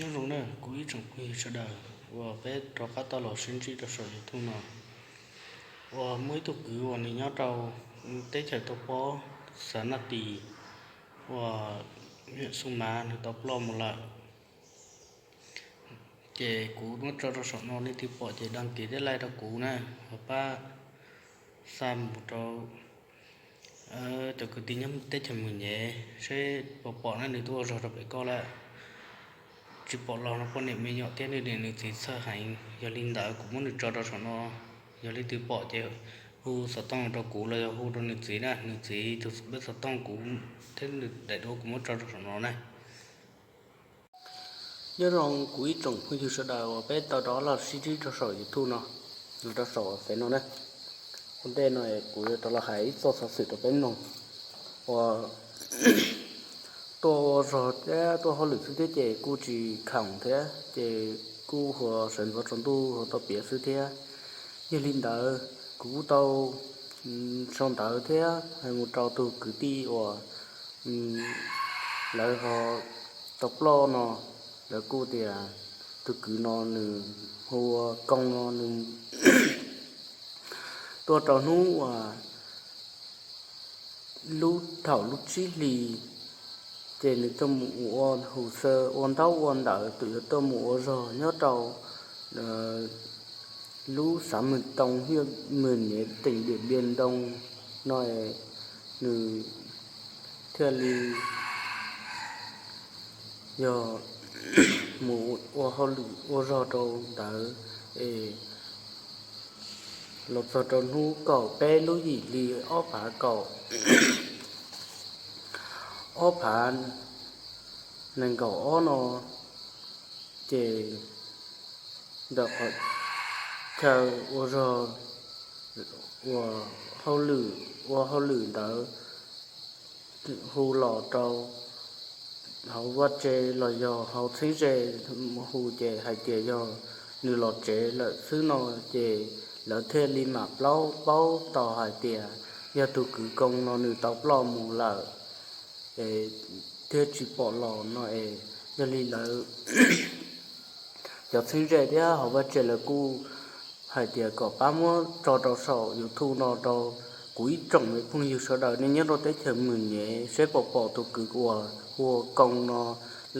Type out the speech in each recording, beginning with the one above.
Nyob zoo na kuv ib tsoom phooj ywg sawv daws uas peb rov qab tau los sib ntsib rau saum YouTube no, uas muaj ib tug kwv uas nws nyob rau teb chaws tau pob xav naj tis uas hiam Xoo Mav nws tau ploj mus lawm. Ces kuv muab tso rau saum no, nej twg pom ces dag kis thiab like rau kuv na, ho pab xa mus rau cov kwv tij nyob teb chaws Mws Nyem seb puas pom na, nws twb ua zog rau pem koj lawm. Tsis pom los no poj niam me nyuam thiab nws niam nws txiv txhawj heev, yog li ntawd kuv muab nws tso rau saum no. Yog leej twg pom ces hu xov tooj rau kuv los yog hu rau nws txiv na, nws txiv tus npawb xov tooj kuv thiab nws daim duab kuv muab tso rau saum no na. Nyob zoo kuv ib tsoom phooj ywg sawv daws uas peb tau rov los sib ntsib rau saum YouTube no, rau saum Facebook no na. Ua ntej no kuv yuav rov los hais ib txoj xov xwm rau peb mloog uas tuaj ua zog thiab tuaj hauj lwm xwb thiab ces kuj tsis khoom thiab ces kuj ua sawv ntxov tsaus ntuj ua tau piav xwb thiab. Yog li ntawd kuv kuj tau sau ntawv thiab hais mus rau tus kwv tij uas lawv ho tau ploj no, lawv kuj tias tus kwv no nws hu ua Koo no nws tuaj rau hnub uas lub thaum lub tsib hlis, ces nws tuaj mus ua hauj lwm ua ntaub ua ntawv, twb yuav tuaj mus ua zog nyob rau lub xav Mws Too, hiam Mws Nyem, teem Diam Npiam Ntoo no, nws thiaj li yog mus ua hauj lwm ua zog rau ntawd es los txog rau hnub kaum peb lub yim hli ob phav kaum, ob phav nees nkaum ob no, ces ntawm qhov chaw ua zog ua hauj lwm ua hauj lwm ntawd hu los rau hauv vaj tse los yog hauv txheeb ze hu ces hais tias yog nws los tsev lawm xwb no, ces lawv thiaj li mam plaub paub tau hais tias yog tus kwv Koo no nws tau ploj mus lawm thiab tsis pom los no es yog li lawv cov txheeb ze thiab hauv vaj tse lawv kuj hais tias kom pab muab tso rau saum YouTube no rau kuv ib tsoom me phooj ywg sawv daws nej nyob rau teb chaws Mws Nyem seb puas pom tus kwv uas hu ua Koo no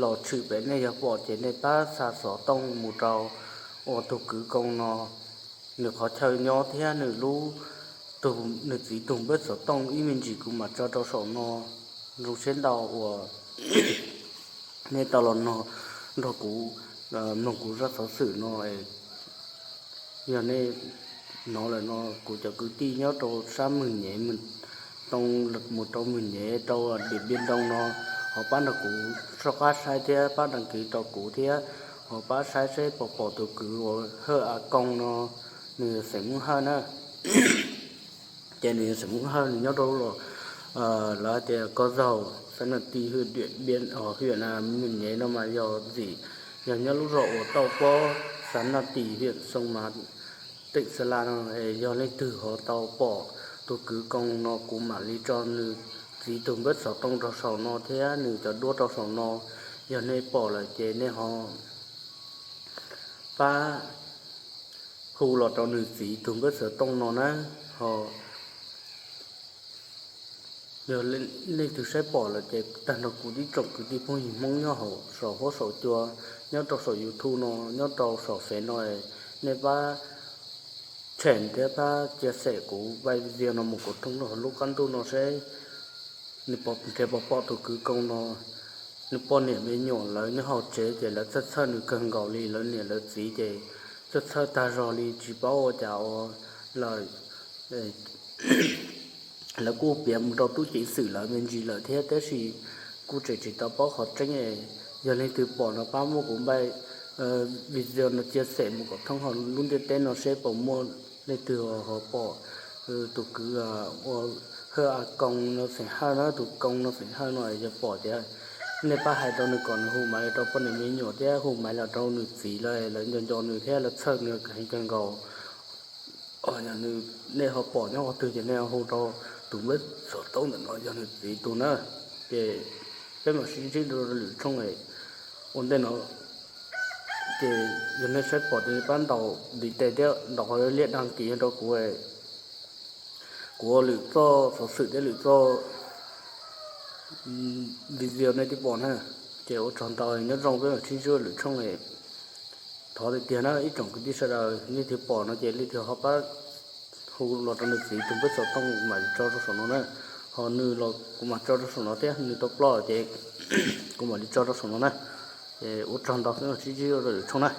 los tshwm pem, nej yog pom ces nej pab xa xov tooj mus rau uas tus kwv Koo no nws qhov chaw nyob thiab nws lub, nws txiv tus npawb xov tooj ib me ntsis kuv mam tso rau saum no. Zoo siab ntau uas nej tau los nrog kuv mloog kuv zaj xov xwm no. Yog nej hnov lawm no kuv cov kwv tij nyob rau sab Mws Nyem, Mws Too mus rau Mws Nyem rau Diam Npiam Ntoo no, ho pab nrog kuv soj qab saib thiab pab dag kis rau kuv thiab ho pab saib seb puas pom tus kwv uas Hawj A Koo no, nws xeem Hmoob Hawj na. Ces nws xeem Hmoob Hawj nws nyob rau lawv tias Kos Zaug, xav nas ti hwm Diam Npiam, hwm Mws Nyem no mas yog ntxim, yog nyob lub zos uas tau pob xav nas ti hwm Xoo Mav teem Xa La no. Yog leej twg ho tau pom tus kwv Koo no kuv mam li tso nws txiv tus npawb xov tooj rau saum no thiab nws cov duab rau saum no. Yog nej pom lawm ces nej ho pab hu los rau nws txiv tus npawb xov tooj no na. Ho yog leej twg saib pom lawm ces tag nrho kuv ib tsoom kwv tij phooj ywg Hmoob nyob hauv saum huab saum cua, nyob rau saum YouTube no, nyob rau saum Facebook no, nej pab share thiab pab chia sẻ kuv video no mus kom thoob rau lub qab ntuj no seb nws puas nrhiav puas pom tus kwv Koo no. Nws poj niam me nyuam lawv nyob hauv tsev ces lawv txhawj txhawj nws kawg nkaus li, lawv niam lawv txiv ces txhawj txhawj tag zog li tsis paub ua cas ua lawm. Lawv kuj piav mus rau tub ceev xwm lawv me ntsis lawm thiab tab sis kuj tseem tsis tau paub qhov tseeb. Yog leej twg pom no pab muab kuv npaj video no chia sẻ mus kom thoob hauv lub ntiaj teb no seb puas muaj leej twg ho pom tus kwv ua Hawj A Koo no xeem Hawj na, tus Koo no xeem Hawj no yog pom ces nej pab hais rau nws kom nws hu maiv los rau poj niam me nyuam thiab hu maiv los rau nws txiv lawv, lawv nco nco nws thiab lawv txhawj nws heev kawg nkaus. Yog nws, nej ho pom nyob qhov twg ces nej hu rau tus npawb xov tooj ntawm no yog nws txiv tus na. Ces peb mam sib ntsib rau lwm tshooj. Ua ntej no Ces yog nej saib pom ces pab ntaus ntiv tes thiab ntaus qhov liab dag kis rau kuv, kuv ua lwm txoj xov xwm thiab lwm txoj video nej thiaj pom na. Ces ua tsaug ntau, nyob zoo peb mam sib ntsib lwm tshooj. Thov tiag tiag na ib tsoom kwv tij sawv daws, nej twb pom no ces nej twb ho pab hu los rau nws txiv tus npawb xov tooj mam li tso rau saum no na. Ho nws los kuv mam tso rau saum no thiab, nws tau ploj ces kuv mam li tso rau saum no na. Ces ua tsaug ntau, peb mam sib ntsib lwm tshooj na.